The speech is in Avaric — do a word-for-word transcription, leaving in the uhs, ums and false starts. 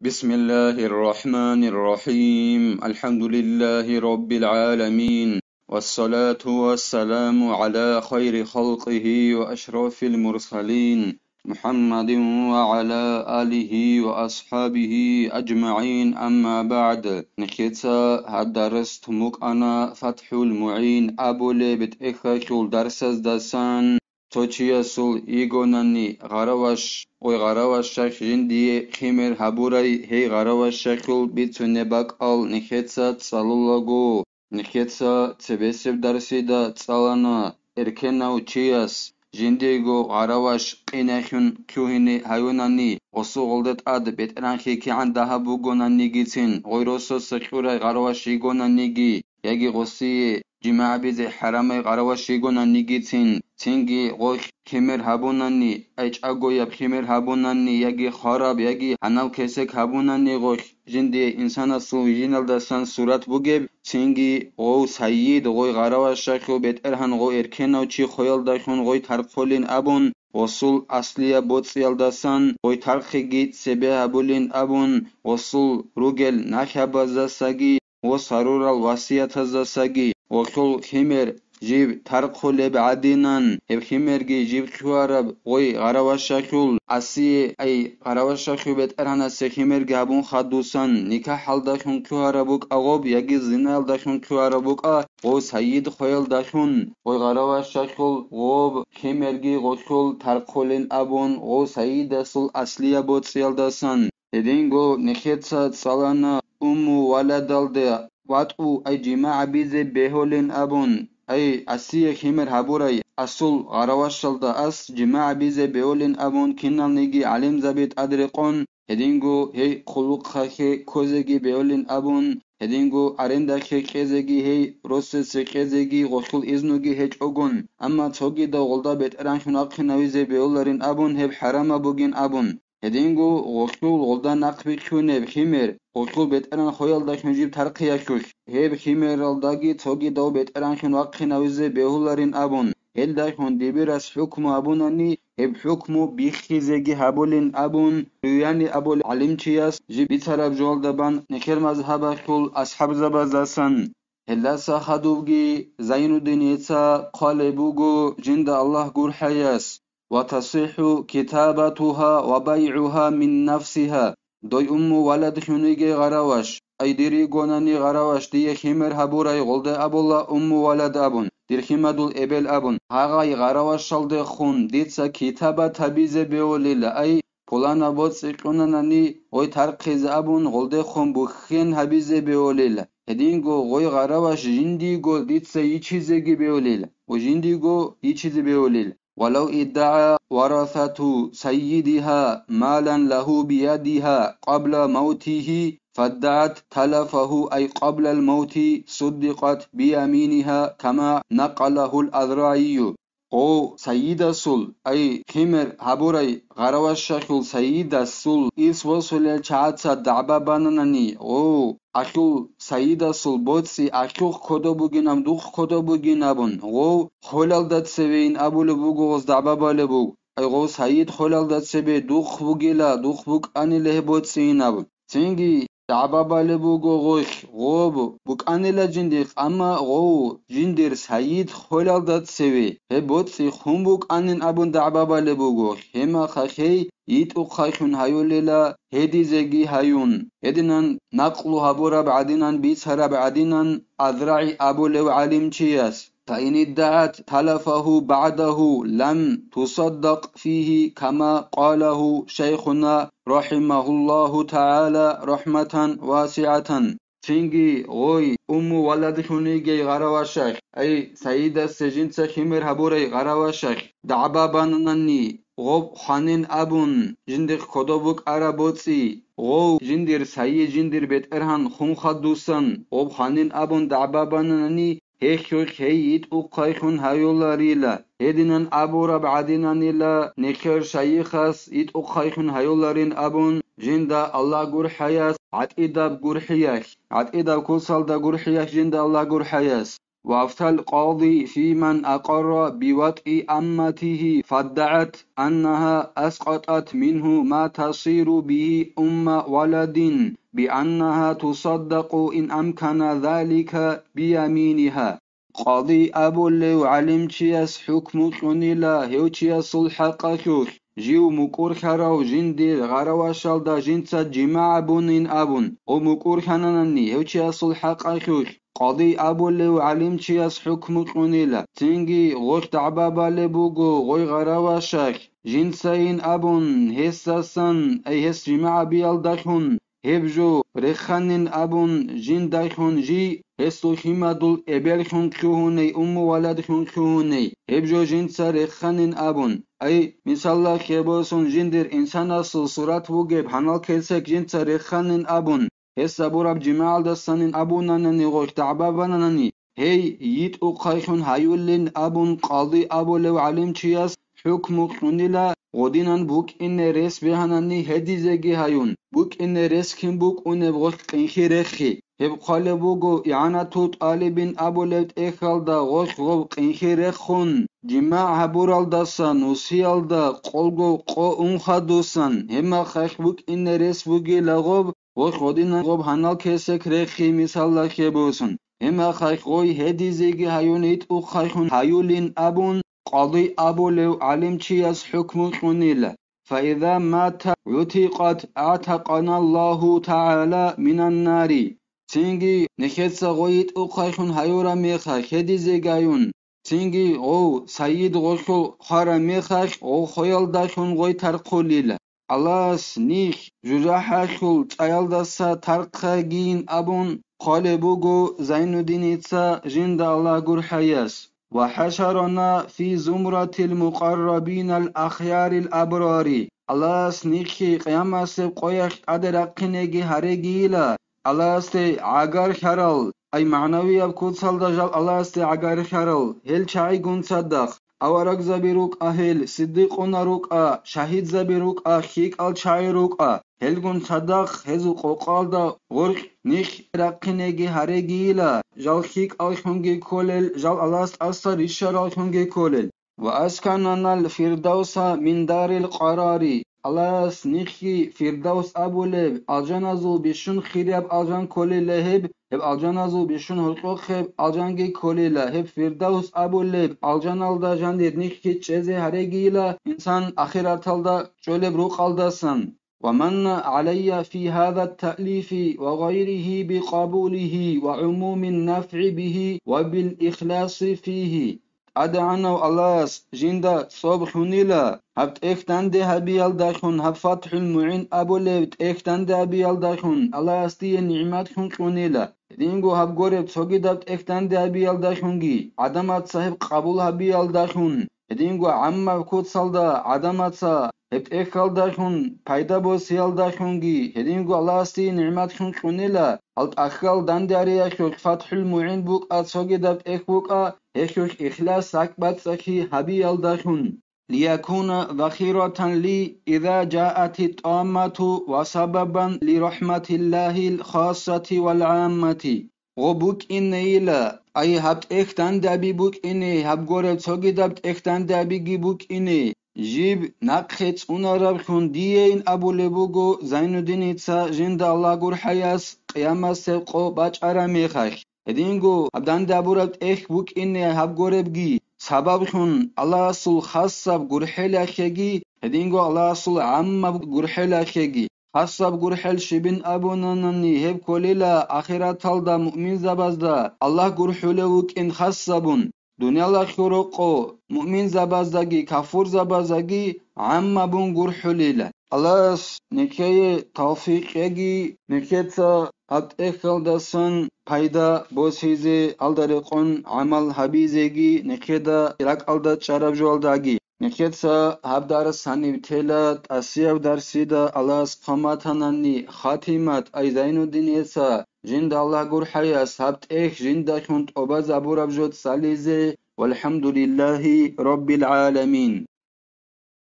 بسم الله الرحمن الرحيم. الحمد لله رب العالمين. والصلاة والسلام على خير خلقه وأشرف المرسلين محمد وعلى آله وأصحابه أجمعين. أما بعد. Нехеца гьаб дарс тумукъана ФатхӀул МугӀин абулеб тӀехьалъул дарсаздасан. Цо чиясул йигонани гъараваш, гъой гъаравашах жиндие химер гьабурай, гьей гъаравашахул бицунеб бакӀал нехеца цӀалулаго. Нехеца цебесеб дарсида цӀалана, эркенав чияс жиндиего гъараваш къинахьун лъугьине гьаюнани, гъосул гъолда тӀад бетӀергьанлъи кигӀан дагьаб бугонанигицин, гъой росасе кьурай гъараваш йигонаниги, яги гъосие жимагӀ гьабизе хӀарамай гъараваш йигонанигицин, цинги гъой химер гьабунани, ай чӀагояб химер гьабунани, яги хвараб, яги гьанав кесек гьабунани гъой, жиндие инсанасул вижиналдасан сурат бугеб, цинги гъов сайид, гъой гъаравашахъул бетӀергьан, гъов эркенав чи хвеялдахун гъой тархъулин абун, гъосул аслияб боцӀиялдасан гъой тархъиги цебе гьабулин абун, гъосул ругел нахьабаздасаги ва сарурал васиятаздасаги, гъолъул химер жиб тархъулеб гӀадинан, гьеб химерги жиб хъуараб гъой гъаравашахъул асие, ай гъаравашахъул бетӀергьанасе химерги гьабун хадусан, никахӀалдалъун хъуараб букӀа гъоб яги зинаялдалъун хъуараб букӀа гъов сайид хвеялдалъун, гъой гъаравашахъул гъоб химерги гъолъул тархъулин абун гъов сайидасул аслияб боцӀиялдасан. Гьединго нехеца цӀалана умму валадалде ватӀу ай жимагӀ гьабизе бегьулин абун, ай асие химер гьабурай асул гъаравашалда ас жимагӀ гьабизе бегьулин абун киналниги гӀалимзаби тӀадрекъон, гьединго гьей хъулухъалъе ккозеги бегьулин абун, гьединго арендалъе кьезеги гьей росасе кьезеги гъолъул изнуги гьечӀогун, амма цогидав гъолда бетӀергьанлъун вахъинавизе бегьуларин абун, гьеб хӀарамаб бугин абун. Гьединго гъолъул гъолда нахъ бихьунеб химер, гъолъул бетӀергьан хвеялдалъун жиб тархъиялъулъ, гьеб химералдаги цогидав бетӀергьанлъун вахъинавизе бегьуларин абун, гьелдалъун дибирас хӀукму гьабунани, гьеб хӀукму биххизеги гьабулин абун, Руяни абулев гӀалимчияс жиб бицараб жоялда бан нехер мазгьабалъул асхӀабзабаздасан. Гьелдаса хадубги Зайнуддиница хъвалеб буго жинда Аллагь гурхӀаяс: «Ва тасихӀу китабатугьа ва байгӀугьа мин нафсигьа». Дой умму валадлъун йигей гъараваш, ай дир йигонани гъараваш дие химер гьабурай гъолда абула умму валад абун, дир химадул эбел абун, гьагъай гъаравашалдехун дица китабат гьабизе бегьулила, ай пуланаб боцӀи кьунанани гъой тархъизе абун гъолдехун бухьен гьабизе бегьулила. Гьединго гъой гъараваш жиндиего дица йичизеги бегьулила ва жиндиего йичизе бегьулила. ولو ادعى ورثة سيدها مالا له بيدها قبل موته فادعت تلفه أي قبل الموت صدقت بيمينها كما نقله الأذرعي. Гъов сайидасул, ай, химер гьабурай гъаравашахъул сайидасул ирс босулел чагӀаца дагӀба бананани, гъов ахул сайидасул боцӀи ахух кодоб бугинаб, духъ кодоб бугин абун, гъов хвелалда цевейин абулеб буго гъоз дагӀба балеб буго. Ай гъов сайид хвелалда цебе духъ бугила, духъ букӀанила гьеб боцӀиин абун. Цинги дагӀба балеб буго гъолъ, гъоб букӀанила жиндихъ, амма гъов жиндир сайид хвелалда цеве гьеб боцӀи хун букӀанин абун дагӀба балеб буго, гьемахъахъей йитӀухъайлъун гьаюлила гьедизеги гьаюн. Гьединан накълу гьабураб гӀадинан, бицараб гӀадинан АзрагӀи абулев гӀалимчияс: فإن ادعت تلفه بعده لم تصدق فيه كما قاله شيخنا رحمه الله تعالى رحمة واسعة. Цинги гъой умму валадлъун йигей гъаравашахъ, ай, сайидасде жинца химер гьабурай гъаравашахъ, дагӀба бананани, гъоб хванин абун, жиндихъ кодоб букӀараб боцӀи, гъов жиндир сайид, жиндир бетӀергьан хун хадусан, гъоб хванин абун дагӀба бананани, гьелъухъ гьей йитӀухъайлъун гьаюларила. Гьединан абураб гӀадинанила нехер шайихас йитӀухъайлъун гьаюларин абун, жинда Аллагь гурхӀаяс гӀатӀидаб гурхӀиялъ, гӀатӀидаб кусалда гурхӀиялъ жинда Аллагь гурхӀаяс. وأفتى القاضي في من أقر بوطء أمته فادعت أنها أسقطت منه ما تصير به أم ولد بأنها تصدق إن أمكن ذلك بيمينها. Къади абулев гӀалимчияс хӀукму кьунила гьев чиясул хӀакъалъулъ, жив мукӀурлъарав жиндир гъаравашалда жинца жимагӀ бунин абун, гъо мукӀурлъананани гьев чиясул хӀакъалъулъ, къади абулев гӀалимчияс хӀукму кьунила, цинги гъолъ дагӀба балеб буго гъой гъаравашалъ, жинцайин абун, гьесдасан, ай гьес жимагӀ биялдалъун, гьеб жо реханин абун жиндалъун жи, гьесул лъимадул эбеллъун лъугьуней, умму валадлъун лъугьуней, гьеб жо жинца реханин абун. Ай, мисаллахъе босун, жиндир инсанасул сурат бугеб гьанал кесек жинца реханин абун, гьес абураб жимагӀалдасанин абунанани гъолъ дагӀба бананани, гьей йитӀухъайлъун гьаюлин абун къади абулев гӀалимчияс хӀукму кьунила, гъодинан букӀине рес бегьанани гьедизеги гьаюн, букӀине рес кин букӀунеб гъолъ къинхи рехи. Гьеб хъвалеб буго, ИгӀанатул тӀалибин абулеб тӀехьалда гъолъ гъоб къинхи рехун, жимагӀ гьабуралдаса нусиялда къолго къо ун хадусан, гьебмахалъ букӀине рес бугила гъоб, гъолъ гъодинан гъоб гьанал кесек рехи, мисаллахъе босун. Гьебмахалъ гъой гьедизеги гьаюн йитӀухъайлъун гьаюлин абун, къади абулев гӀалимчияс хӀукму кьунила. فإذا مات عتقت أعتقنا الله تعالى من النار. Цинги нехеца гъой йитӀухъайлъун гьаюра мехалъ гьедизеги гьаюн, цинги гъов сайид гъолъул хвара мехалъ гъов хвеялдалъун гъой тархъулила. Аллагьас нилъ жужахӀалъул цӀаялдаса тархъагийин абун хъвалеб буго Зайнуддиница, жинда Аллагь гурхӀаяс. وحشرنا في زمرة المقربين الأخيار الأبرار. Аллагьас нилъги къиямасеб къоялъ тӀаде рахъинеги гьарегийила, Аллагьасде гӀагарлъарал, ай магӀнавияб куцалда жал Аллагьасде гӀагарлъарал, гьел чагӀигун цадахъ, аварагзаби рукӀа гьел, сиддикъуна рукӀа, шагьидзаби рукӀа, лъикӀал чагӀи рукӀа. Гьелгун цадахъ гьезул къокъалда гъоркь нилъ рахъинеги гьарегийила, жал лъикӀаллъунги кколел, жал Аллагьас тӀаса рищараллъунги кколел. وأسكننا الفردوس من دار القرار. Аллагьас нилъги Фирдавс абулеб алжаназул бищун хирияб алжан кколила гьеб, гьеб алжаназул бищун гьоркьохъеб алжанги кколила, гьеб Фирдавс абулеб алжаналда жанир нилъги чӀезе гьарегийила, инсан ахираталда чӀолеб рукъалдасан. ومن علي في هذا التأليف وغيره بقبوله وعموم النفع به وبالإخلاص فيه. ТӀадегӀанав Аллагьас жинда цӀоб лъунила, гьаб тӀехь данде гьабиялдалъун, гьаб ФатхӀул МугӀин абулеб тӀехь данде гьабиялдалъун Аллагьас дие нигӀматлъун кьунила. Гьединго гьаб гореб цогидаб тӀехь данде гьабиялдалъунги, гӀадамаца гьеб къабул гьабиялдалъун, гьединго гӀаммаб куцалда гӀадамаца гьеб тӀехьалдалъун пайда босиялдалъунги, гьединго Аллагьасде нигӀматлъун кьунила, гьал тӀахьал данде ариялъулъ ФатхӀул МугӀин букӀа цогидаб тӀехь букӀа, гьелъулъ ихлас, сакӀбацӀцӀалъи гьабиялдалъун. ليكون ذخيرة لي إذا جاءت الطامة وسببا لرحمة الله الخاصة والعامة. Гъо букӀинейила, ай гьаб тӀехь дандаби букӀине, гьаб гореб цогидаб тӀехь дандабиги букӀине, жиб нахъе цӀунараблъун диейин абулеб буго Зайнуддиница жинда Аллагь гурхӀаяс къиямасеб къо бачӀараб мехалъ. Гьединго гьаб дандабураб тӀехь букӀине гьаб горебги, сабаблъун Аллагьасул хасаб гурхӀелалъеги, гьединго Аллагьасул гӀаммаб гурхӀелалъеги. Хасаб гурхӀел щибин абунанани, гьеб кколила ахираталда муъминзабазда Аллагь гурхӀулев вукӀин хасабун, дуниялалъул рокъо муъминзабаздаги кафурзабаздаги гӀаммабун гурхӀулила. Аллагьас нехее тавфикъ кьеги, нехеца гьаб тӀехьалдасан пайда босизе, гьалда рекъон гӀамал гьабизеги, нехеда ракӀалда чӀараб жоялдаги. Нехеца гьаб дарс гьаниб тела, тӀасияб дарсида Аллагьас хъван батанани хатимат, ай Зайнуддин эца, жинда Аллагь гурхӀаяс гьаб тӀехь жиндалъун тӀобазабураб жо цӀализе, валхӀамдулиллагьи раббил гӀаламин.